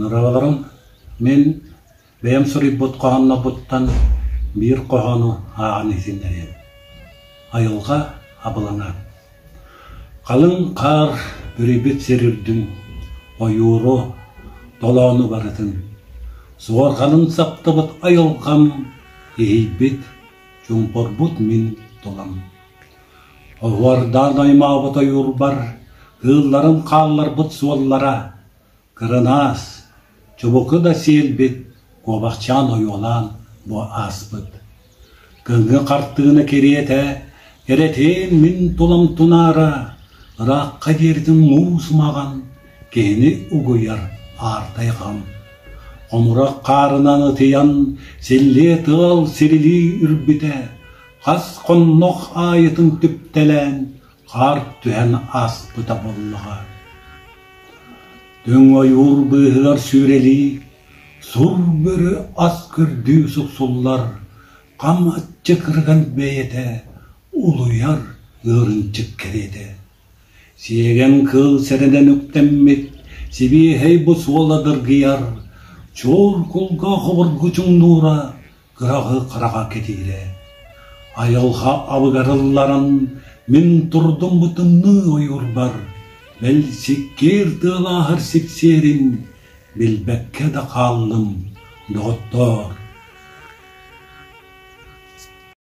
Дорооболоруҥ, мин бэйэм суруйбут хоһооннорбуттан биир хоһоону ааҕан иһитиннэриэм. Айылҕа абылаҥа. Халыҥ хаар бүрүйбүт сир үрдүн, ойууру, толоону барытын, суорҕанын саптыбыт айылҕам иһийбит, чуумпурбут мин тулам. Оһуордаан аймаабыт ойуурбар кыылларым хаалларбыт суоллара Кырынаас, чубуку да сиэлбит, куобахчаан ойуолаан бу ааспыт. Кыҥы хартыына кэриэтэ, кэрэтиэн мин тулам тунаара, ыраахха диэритин муус маҕан, киһини угуйар аартай-хам. Хомурах хаарынан ытыйан, силлиэ тыал сирилии үрбүтэ, хас хоннох аайытын түптэлээн, хаар түһэн ааспыта буоллаҕа. Түҥ ойуур быыһыгар сүүрэлии, сур бөрө ас көрдүү суксуллар, хам аччык ырыган бэйэтэ улуйар ыарынчык кэриэтэ. Сиэгэн кыыл сэрэнэн үктэммит, сибиэһэй бу суола дыргыйар, чуор кулгаах обургу чуҥнуура кыраҕы хараҕа кэтиирэ. Айылҕа абыгар ылларан, мин турдум бу тымныы ойуурбар, бэл сиккиэр тыалааһар сиксиэрин билбэккэ да хааллым, доҕоттоор.